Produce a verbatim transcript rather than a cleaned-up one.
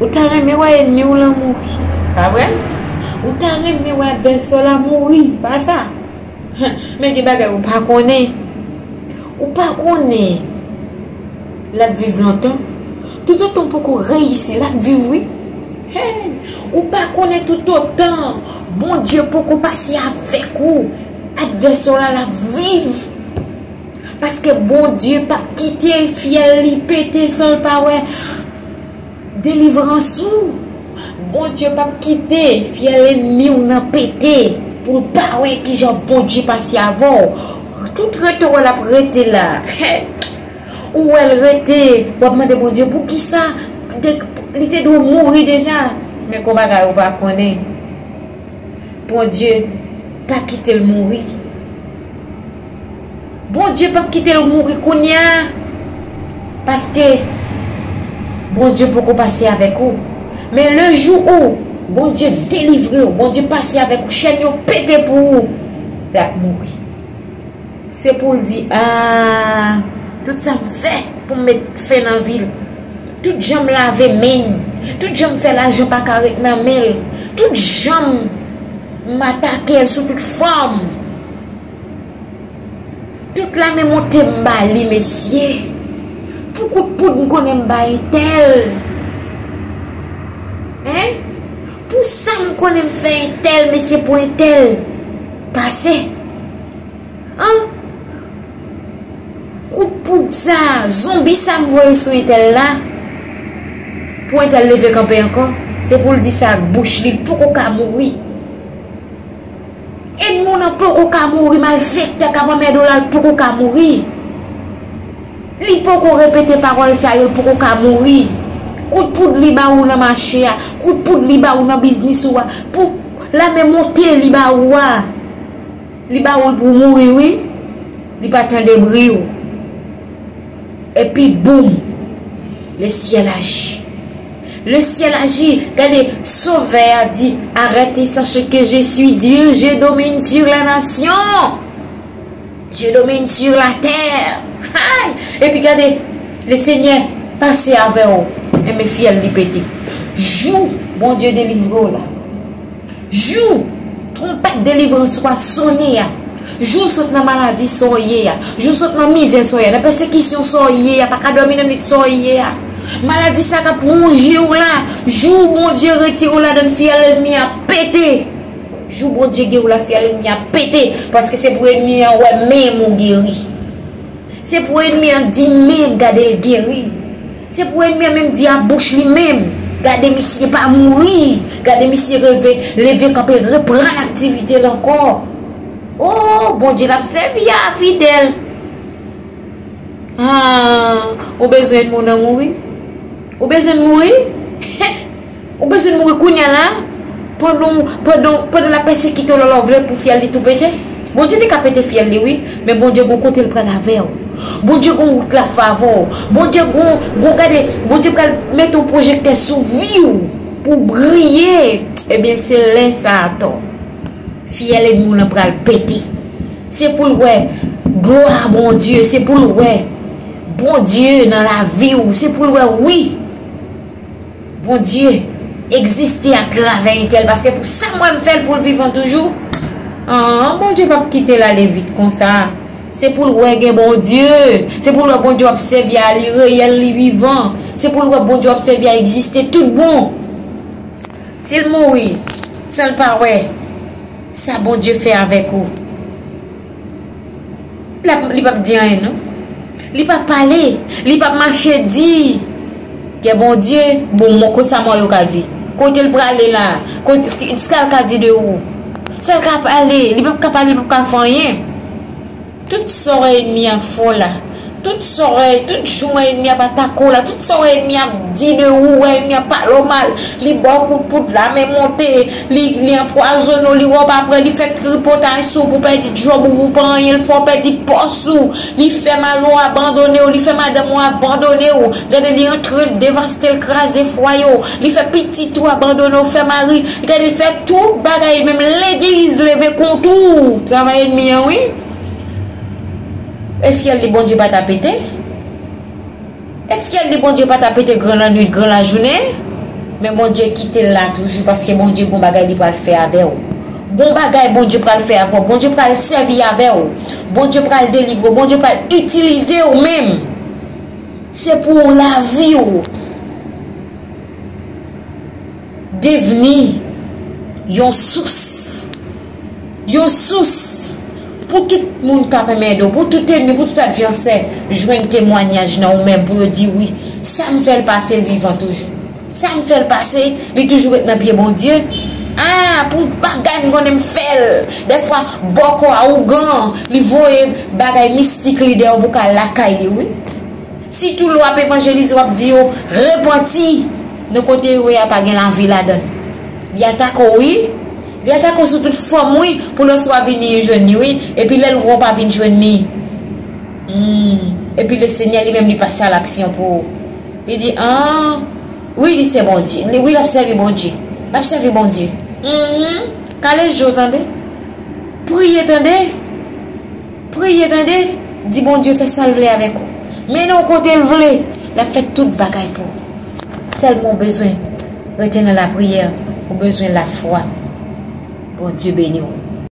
Ou ta renmen wè ènmi w lan mouri, pa vre? Ou ta renmen wè advèsè w la mouri, pa sa? Men gen bagay ou pa konnen. Ou pa konnen l ap viv lontan. Toutotan w poko reyisi, l ap viv wi. Hey! Ou pa konnen toutotan Bondye poko pase avèk ou, advèsè w la, l ap viv. Paske Bondye p ap kite fyèl li pete san l pa wè delivrans ou. Bondye p ap kite fyèl ènmi w nan pete pou l pa wè kijan Bondye pase avè w. Tout rete w wè l ap rete la. Ou wè l rete, w ap mande Bondye poukisa de- li te dwe mouri deja. Men gon bagay ou pa konnen. Bondye pa kite l mouri. Bondye p ap kite l mouri kounye a. Paske Bondye poko pase avèk ou. Men le jou ou Bondye delivre w, Bondye pase avèk ou, chèn yo pete pou ou, l ap mouri. Se pou l di, ah, tout sa m fè pou m met fen nan vi l. Tout jan m lave men l. Tout jan m fè lajan pa ka ret nan men l. Tout jan m atake l sou tout fòm. Tout lame monte m ba li, mesye. Pou kout poud m konnen m ba entèl. Hein? Pou sa m konnen m fè entèl, mesye, pou entèl pase. An? Kout poud sa, zonbi sa m voye sou entèl la, pou entèl leve kanpe ankò, se pou l di sa ak bouch li, l poko ka mouri. Ènmi w nan poko ka mouri, malfektè k ap anmède w la, l poko ka mouri. Li poko repete pawòl sa yo, l poko ka mouri. Kout poud li ba ou nan mache a, kout poud li ba ou nan biznis ou a, pou lame monte li ba ou a. Li ba ou l pou mouri wi. Li pa tande bri w. Epi boum, le ciel agit. Le ciel agit. Gade, Sovè a di, arrêtez, sachez que je suis Dieu, je domine sur la nation. Je domine sur la terre. Hay! Epi gade, le Senyè pase avè w. Enben fyèl li pete. Jou Bondye delivre w la. Jou twonpèt delivrans ou a sone a, jou w sot nan maladi sa w ye a, jou w sot nan mizè sa w ye a, nan pèsekisyon sa w ye a, pa ka dòmi nan nwit sa w ye a, maladi sa k ap wonje w la, jou Bondye retire w ladan l, fyèl ènmi a pete. Jou Bondye geri w la, fyèl ènmi a pete, paske se pou ènmi an wè menm ou geri. Se pou ènmi an di menm, gade l geri. Se pou ènmi an menm di a bouch li menm, gade misye pa mouri, gade misye reve, leve kanpe, reprann aktivite l ankò. O, Bondye l ap sèvi a fidèl. Ah, ou bezwen moun nan mouri? Ou bezwen mouri? Ou bezwen mouri kounye a la? Pandan, pandan, pandan l ap pèsekite w la, la w vle pou fyèl li tou pete? Bondye te ka pete fyèl li wi, men Bondye gon kote l pral avè w. Bondye gon wout l ap fè avè w. Bondye gon, gon gade, Bondye pral mete yon pwojektè sou vi w pou w briye. Ebyen se lè sa atò fyèl ènmi w lan pral pete. Se pou l wè glwa Bondye, se pou l wè Bondye nan lavi w, se pou l wè wi. Bondye egziste atravè entèl, paske pou sa m wè m fè l pou l vivan toujou. An, Bondye p ap kite l ale vit konsa. Se pou l wè gen Bondye. Se pou l wè Bondye w ap sèvi a li reyèl, li vivan. Se pou l wè Bondye w ap sèvi a egziste tout bon. Si l mouri san l pa wè sa Bondye fè avèk ou, L ap, li p ap di anyen non. Li p ap pale. Li p ap mache di, gen Bondye, bon, mwen, kote sa mò yo ka di? Kote l prale la? Kote, sa l ka di de ou? Sa l ka pale? Li p ap ka pale, li p ap ka fè anyen. Tout sa w wè ènmi an fè w la, tout sa w wè, tout jan w wè ènmi ap atake w la, tout sa w wè ènmi ap di de ou, wè ènmi ap pale w mal, li ba w kout poud, lame monte, li, li anpwazonnen w, li wè w pa prè, li fè tripotay sou ou pou w pèdi djòb ou, pou w pa anyen, l fè w pèdi pòs ou, li fè mari w abandone w, li fè madanm ou abandone w, gade li antre, l devaste, l kraze fwaye w, li fè pitit ou abandone w, fè mari, gade l fè tout bagay, menm legliz leve kont ou, travay ènmi an wi. E fyèl li Bondye pa ta pete? E fyèl li Bondye pa ta pete gran lannwit, gran lajounen? Men Bondye kite l la toujou, paske Bondye gon bagay li pral fè avè w. Gon bagay Bondye pral fè avè w. Bondye pral sèvi avè w. Bondye pral delivre w. Bondye pral itilize w menm. Se pou lavi w devni yon sous. Yon sous pou tout moun k ap anmède w, pou tout ènmi, pou tout advèsè jwenn temwayaj nan ou menm, pou yo di wi, sa m fè l pase, l vivan toujou. Sa m fè l pase, li toujou ret nan pye Bondye. Ah, pou bagay m konnen m fè l. Dèfwa, bòkò a ougan, li voye bagay mistik li dèyè w pou ka lakay li, wi. Sitou lè w ap evanjelize, w ap di yo, repanti. Nan kote yo ye a pa gen lavi ladan l. Li atake w, wi. Li atake w sou tout fòm, wi, pou lè w swa vini jwenn li, wi. Epi lè l wè w pa vin jwenn li, hmm, epi Lesenyè li menm li pase a laksyon pou ou. Li di, ah, wi, li se Bondye. Li, wi, l ap sèvi Bondye. L ap sèvi Bondye. Mhm. Kale je w, tande. Priye, tande. Priye, tande. Di Bondye fè sa l vle avèk ou. Mennen w kote l vle. L ap fè tout bagay pou ou. Sèlman w bezwen rete nan lapriyè. Ou bezwen lafwa. Bondye beni w.